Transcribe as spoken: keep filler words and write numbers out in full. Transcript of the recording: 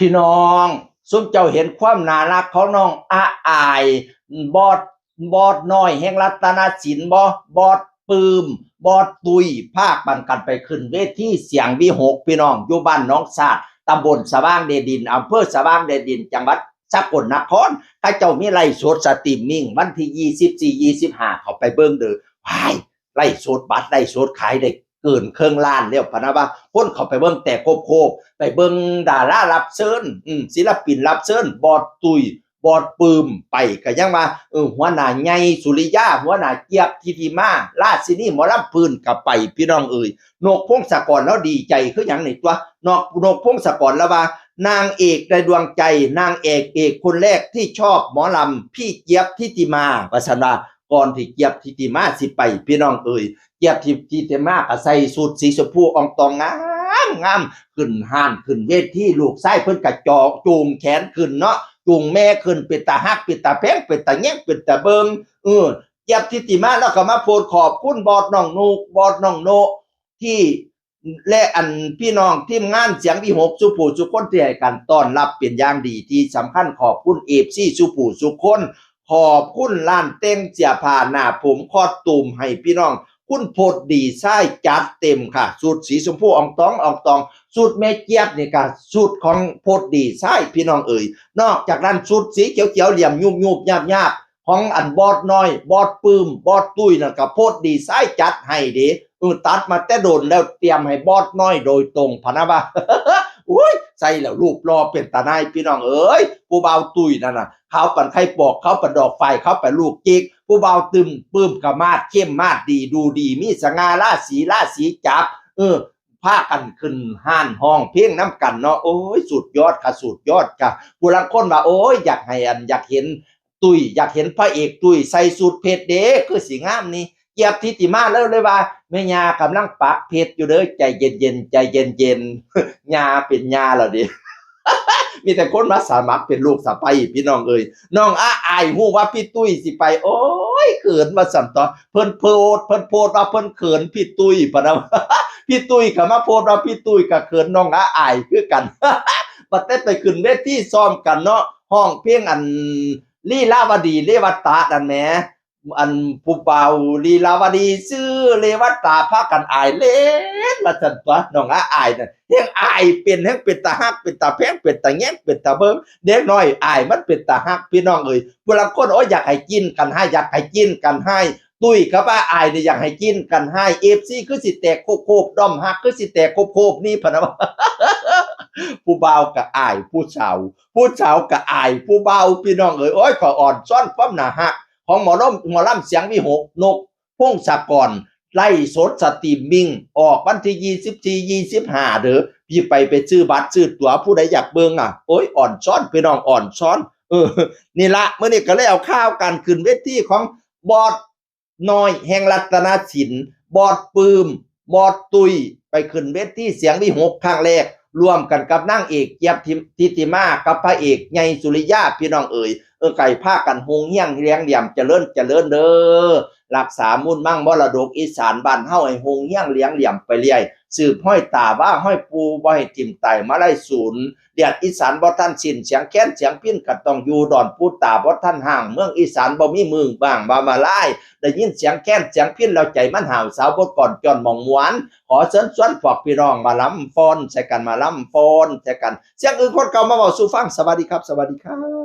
พี่น้อง ซุมเจ้าเห็นความน่าฮักของน้องอาอาย บอส บอสน้อยแห่งรัตนศิลป์บ่ บอสปื้ม บอสตุ้ย พากันกันไปขึ้นเวทีเสียงวิหก พี่น้อง อยู่บ้านหนองสาด ตำบลสว่างแดนดิน อำเภอสว่างแดนดิน จังหวัดสกลนคร เขาเจ้ามีไลฟ์สดสตรีมมิ่งวันที่ยี่สิบสี่ ยี่สิบห้า เข้าไปเบิ่งเด้อ ว้าย ไลฟ์สด บัตรไลฟ์สดขายได้เกินเครื่องล้านแล้วพะนะว่า คนเข้าไปเบิ่งแต่โคบๆ ไปเบิ่งดารารับเชิญ อืม ศิลปินรับเชิญ บอสตุ้ย บอสปื้ม ไปก็ยังว่า เออ หัวหน้าใหญ่สุริยา หัวหน้าเจี๊ยบทิติมา ราชินีหมอลำพื้นก็ไป พี่น้องเอ๋ย นกพงศกรลาวดีใจคือหยังนี่ตัวนก นกพงศกรลาวว่า นางเอกในดวงใจ นางเอก เอกคนแรกที่ชอบหมอลำ พี่เจี๊ยบทิติมา ว่าซั่นว่า ก่อนที่เจี๊ยบทิติมาสิไป พี่น้องเอ๋ย เจี๊ยบทิ ทิติมาก็ใส่ชุดสีชมพูอ่องตองงามงาม ขึ้นฮ้านขึ้นเวที ลูกชายเพิ่นก็จอ จูงแขนขึ้นเนาะ จูงแม่ขึ้น เป็นตาฮัก เป็นตาแพง เป็นตาแยง เป็นตาเบิ่ง เออ เจี๊ยบทิติมาแล้วก็มาโพสต์ขอบคุณบอสน้องนุก บอสน้องโน ที่ และอันพี่น้องทีมงานเสียงวิหกสู่ผู้สู่คนที่ให้การต้อนรับเป็นอย่างดี ที่สำคัญขอบคุณ เอฟซี สู่ผู้สู่คน ขอบคุณร้านแต่งเสื้อผ้าหน้าผมคอสตูมให้พี่น้อง คุณโพดดีไซน์จัดเต็มค่ะ ชุดสีชมพูอ่องตองอ่องตอง ชุดแม่เจี๊ยบนี่ก็ชุดของโพดดีไซน์ พี่น้องเอ๋ย นอกจากนั้นชุดสีเขียวๆเหลี่ยมยุบๆยาบๆ ของอันบอสน้อย บอสปื้ม บอสตุ้ยนั่นก็โพดดีไซน์จัดให้เด้ เออ ตัดมาแต่โดนแล้ว เตรียมให้บอสน้อยโดยตรงพะนะว่า อุ้ย ใส่แล้วรูปหล่อเป็นตาหน่าย พี่น้องเอ๋ย ผู้บ่าวตุ้ยนั่นน่ะ ขาวปานไข่ปอก ขาวปานดอกฝาย ขาวปานลูกจิก ผู้บ่าวตึมปื้มก็มาดเข้มมาดดี ดูดี มีสง่าราศี ราศีจับ เออ พากันขึ้นฮ้านฮ้องเพลงนำกันเนาะ โอ้ย สุดยอดค่ะ สุดยอดค่ะ ผู้ลางคนว่า โอ้ย อยากให้อัน อยากเห็นตุ้ย อยากเห็นพระเอกตุ้ยใส่ชุดเพชรเด้ คือสิงามนี่ เจี๊ยบทิติมาเลย เลยว่า แม่ย่ากำลังปักเพชรอยู่เด้อ ใจเย็นๆ ใจเย็นๆ ย่าเป็นย่าแล้วเด้ มีแต่คนมาสมัครเป็นลูกสะใภ้ พี่น้องเอ๋ย น้องอาอายฮู้ว่าพี่ตุ้ยสิไป โอ้ย เขิน ว่าซั่นตั๊ว เพิ่นโพสต์ เพิ่นโพสต์ว่าเพิ่นเขินพี่ตุ้ยพะนะ พี่ตุ้ยก็มาโพสต์ว่าพี่ตุ้ยก็เขินน้องอาอายคือกัน บัดแต่ไปขึ้นเวทีซ้อมกันเนาะ ฮ้องเพลงอัน ลีลาวดีเลวตะนั่นแหม อันผู้บ่าวลีลาวดีชื่อเลวตะ พากันอายเล่น ว่าซั่นตั๊ว น้องอาอายน่ะ แฮ่งอายเป็น แฮ่งเป็นตาฮัก เป็นตาแพง เป็นตาแยง เป็นตาเบิ่ง เด็กน้อยอายมันเป็นตาฮัก พี่น้องเอ๋ย ผู้ลางคน โอ้ย อยากให้จิ้นกันฮ้าย อยากให้จิ้นกันฮ้าย ตุ้ยกับอาอายนี่อยากให้จิ้นกันฮ้าย เอฟซี คือสิแตกโคบๆ ด้อมฮักคือสิแตกโคบๆ นี่พะนะว่า ผู้บ่าวก็อายผู้สาว ผู้สาวก็อายผู้บ่าว พี่น้องเอ๋ย โอ้ย ขออ่อนซ้อนความน่าฮัก ของหมอลำ หมอลำเสียงวิหก นกพงศกร ไลฟ์สดสตรีมมิ่ง ออกวันที่ยี่สิบสี่ ยี่สิบห้า เด้อ พี่ไป ไปซื้อบัตรซื้อตั๋ว ผู้ใดอยากเบิ่งอ่ะ โอ้ย อ่อนซ้อน พี่น้อง อ่อนซ้อน เออ นี่ละ มื้อนี้ก็เลยเอาข่าวการขึ้นเวทีของบอสน้อยแห่งรัตนศิลป์ บอสปื้ม บอสตุ้ย ไปขึ้นเวทีเสียงวิหกครั้งแรก ร่วมกันกับนางเอกเจี๊ยบทิ ทิติมา กับพระเอกใหญ่สุริยา พี่น้องเอ๋ย เออ ไก่พากันฮงเฮียงเลี้ยงเหลี่ยม เจริญ เจริญเด้อ รักษามูลมั่งมรดกอีสานบ้านเฮาให้ฮงเฮียงเลี้ยงเหลี่ยมไปเรื่อย สืบห้อยตาว่าห้อยปู บ่ให้ถิ่มตายมาไล่สูญ เลียดอีสานบ่ทันสิ้น เสียงแคนเสียงพิณก็ต้องอยู่ ดอนปูตาบ่ทันห่าง เมืองอีสานบ่มีมือบ้างว่ามาลาย ได้ยินเสียงแคนเสียงพิณแล้วใจมันห้าว สาวบทก่อนจอนหม่องมวน ขอเชิญชวนพวกพี่น้องมาลำฟ้อนใส่กัน มาลำฟ้อนใส่กัน เสียงอึ่งคนเก่ามาเว้าสู่ฟัง สวัสดีครับ สวัสดีครับ